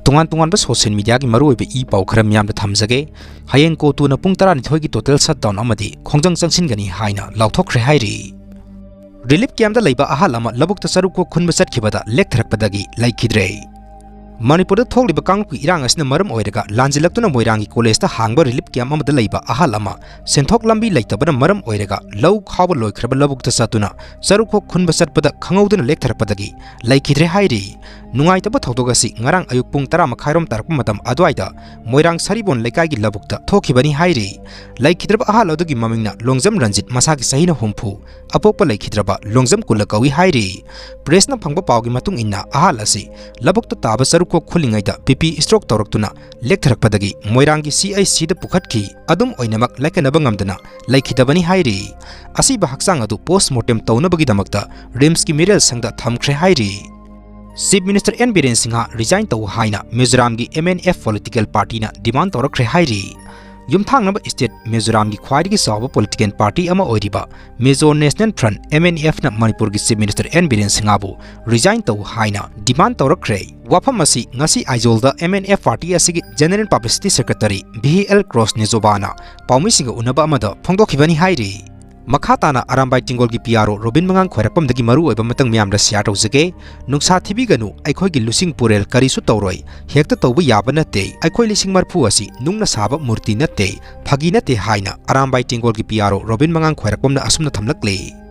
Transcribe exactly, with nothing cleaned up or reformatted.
ꯇꯣꯉꯥꯟ ꯇꯣꯉꯥꯟꯕ social mediaꯒꯤ ꯃꯔꯨꯑꯣꯏꯕ ꯏ ꯄꯥꯎ ꯈꯔ ꯃꯤꯌꯥꯝꯗ ꯊꯝꯖꯒꯦ꯫ ꯍꯌꯦꯡ ꯀꯣꯇꯨꯅ ꯄꯨꯡ ꯇꯔꯥꯅꯤꯊꯣꯏꯒꯤ total shutdown ꯑꯃꯗꯤ ꯈꯣꯡꯖꯪ ꯆꯪꯁꯤꯟꯒꯅꯤ ꯍꯥꯏꯅ ꯂꯥꯎꯊꯣꯛꯈ꯭ꯔꯦ ꯍꯥꯏꯔꯤ꯫ Relief campꯇ ꯂꯩꯕ ꯑꯍꯜ ꯑꯃ ꯂꯧꯕꯨꯛꯇ ꯆꯔꯨ ꯈꯣꯛ ꯈꯨꯟꯕ ꯆꯠꯈꯤꯕꯗ ꯂꯦꯛꯊꯔꯛꯄꯗꯒꯤ ꯂꯩꯈꯤꯗ꯭ꯔꯦ꯫ ꯃꯅꯤꯄꯨꯔꯗ ꯊꯣꯛꯂꯤꯕ ꯀꯥꯡꯂꯨꯞꯀꯤ ꯏꯔꯥꯡ ꯑꯁꯤꯅ ꯃꯔꯝ ꯑꯣꯏꯔꯒ ꯂꯥꯟꯖꯤꯜꯂꯛꯇꯨꯅ ꯃꯣꯏꯔꯥꯡꯒꯤ collegeꯇ ꯍꯥꯡꯕ relief camp ꯑꯃꯗ ꯂꯩꯕ ꯑꯍꯜ ꯑꯃ ꯁꯦꯟꯊꯣꯛ ꯂꯝꯕꯤ ꯂꯩꯇꯕꯅ ꯃꯔꯝ ꯑꯣꯏꯔꯒ ꯂꯧ ꯈꯥꯎꯕ ꯂꯣꯏꯈ꯭ꯔꯕ ꯂꯧꯕꯨꯛꯇ ꯆꯠꯇꯨꯅ ꯆꯔꯨ ꯈꯣꯛ ꯈꯨꯟꯕ ꯆꯠꯄꯗ ꯈꯪꯍꯧꯗꯅ ꯂꯦꯛꯊꯔꯛꯄꯗꯒꯤ ꯂꯩꯈꯤꯗ꯭ꯔꯦ ꯍꯥꯏꯔꯤ꯫ ꯅꯨꯡꯉꯥꯏꯇꯕ ꯊꯧꯗꯣꯛ ꯑꯁꯤ ꯉꯔꯥꯡ ꯑꯌꯨꯛ ꯄꯨꯡ ꯇꯔꯥ ꯃꯈꯥꯏꯔꯣꯝ ꯇꯥꯔꯛꯄ ꯃꯇꯝ ꯑꯗꯨꯋꯥꯏꯗ ꯃꯣꯏꯔꯥꯡ ꯁꯔꯤꯕꯣꯟ ꯂꯩꯀꯥꯏꯒꯤ ꯂꯧꯕꯨꯛꯇ ꯊꯣꯛꯈꯤꯕꯅꯤ ꯍꯥꯏꯔꯤ꯫ ꯂꯩꯈꯤꯗ꯭ꯔꯕ ꯑꯍꯜ ꯑꯗꯨꯒꯤ ꯃꯃꯤꯡꯅ ꯂꯣꯡꯖꯝ ꯔꯟꯖꯤꯠ, ꯃꯁꯥꯒꯤ ꯆꯍꯤꯅ ꯍꯨꯝꯐꯨ, ꯑꯄꯣꯛꯄ ꯂꯩꯈꯤꯗ꯭ꯔꯕ ꯂꯣꯡꯖꯝ ꯀꯨꯜꯂ ꯀꯧꯏ ꯍꯥꯏꯔꯤ꯫ Pressꯅ ꯐꯪꯕ ꯄꯥꯎꯒꯤ ꯃꯇꯨꯡ ꯏꯟꯅ, ꯑꯍꯜ ꯑꯁꯤ ꯂꯧꯕꯨꯛꯇ ꯇꯥꯕ ꯆꯔꯨ ꯈꯣꯛ ꯈꯨꯜꯂꯤꯉꯩꯗ BP stroke ꯇꯧꯔꯛꯇꯨꯅ ꯂꯦꯛꯊꯔꯛꯄꯗꯒꯤ ꯃꯣꯏꯔꯥꯡꯒꯤ CHCꯗ ꯄꯨꯈꯠꯈꯤ꯫ ꯑꯗꯨꯝ ꯑꯣꯏꯅꯃꯛ ꯂꯥꯏꯀꯠꯅꯕ ꯉꯝꯗꯅ ꯂꯩꯈꯤꯗꯕꯅꯤ ꯍꯥꯏꯔꯤ꯫ ꯑꯁꯤꯕ ꯍꯛꯆꯥꯡ ꯑꯗꯨ post mortem ꯇꯧꯅꯕꯒꯤꯗꯃꯛꯇ RIMSꯀꯤ ꯃꯤꯔꯦꯜ ꯁꯪꯗ ꯊꯝꯈ꯭ꯔꯦ ꯍꯥꯏꯔꯤ꯫ Chief Minister N Biren Singh resign ꯇꯧ ꯍꯥꯏꯅ ꯃꯤꯖꯣꯔꯥꯝꯒꯤ MNF political partyꯅ demand ꯇꯧꯔꯛꯈ꯭ꯔꯦ ꯍꯥꯏꯔꯤ꯫ ꯌꯨꯝꯊꯥꯡꯅꯕ state ꯃꯤꯖꯣꯔꯥꯝꯒꯤ ꯈ꯭ꯋꯥꯏꯗꯒꯤ ꯆꯥꯎꯕ political party ꯑꯃ ꯑꯣꯏꯔꯤꯕ Mizo National Front, MNFꯅ ꯃꯅꯤꯄꯨꯔꯒꯤ Chief Minister N Biren ꯁꯤꯡꯍꯕꯨ resign ꯇꯧ ꯍꯥꯏꯅ demand ꯇꯧꯔꯛꯈ꯭ꯔꯦ꯫ ꯋꯥꯐꯝ ꯑꯁꯤ ꯉꯁꯤ ꯑꯥꯏꯖꯣꯜꯗ MNF party ꯑꯁꯤꯒꯤ General Publicity Secretary VL ꯀ꯭ꯔꯣꯁꯅꯤꯖꯣꯕꯥꯅ ꯄꯥꯎꯃꯤꯁꯤꯡꯒ ꯎꯅꯕ ꯑꯃꯗ ꯐꯣꯡꯗꯣꯛꯈꯤꯕꯅꯤ ꯍꯥꯏꯔꯤ꯫ ꯃꯈꯥ ꯇꯥꯅ ꯑꯔꯥꯝꯕꯥꯏ ꯇꯦꯡꯒꯣꯜꯒꯤ PRO ꯔꯣꯕꯤꯟ ꯃꯉꯥꯡ ꯈ꯭ꯋꯥꯏꯔꯥꯛꯄꯝꯗꯒꯤ ꯃꯔꯨꯑꯣꯏꯕ ꯃꯇꯥꯡ ꯃꯌꯥꯝꯗ share ꯇꯧꯖꯒꯦ꯫ ꯅꯨꯡꯁꯥ ꯊꯤꯕꯤꯒꯅꯨ, ꯑꯩꯈꯣꯏꯒꯤ ꯂꯨꯆꯤꯡ ꯄꯨꯔꯦꯜ ꯀꯔꯤꯁꯨ ꯇꯧꯔꯣꯏ, ꯍꯦꯛꯇ ꯇꯧꯕ ꯌꯥꯕ ꯅꯠꯇꯦ꯫ ꯑꯩꯈꯣꯏ ꯂꯤꯁꯤꯡ ꯃꯔꯐꯨ ꯑꯁꯤ ꯅꯨꯡꯅ ꯁꯥꯕ ꯃꯨꯔꯇꯤ ꯅꯠꯇꯦ, ꯐꯥꯒꯤ ꯅꯠꯇꯦ ꯍꯥꯏꯅ ꯑꯔꯥꯝꯕꯥꯏ ꯇꯦꯡꯒꯣꯜꯒꯤ PRO ꯔꯣꯕꯤꯟ ꯃꯉꯥꯡ ꯈ꯭ꯋꯥꯏꯔꯥꯛꯄꯝꯅ ꯑꯁꯨꯝꯅ ꯊꯝꯂꯛꯂꯤ꯫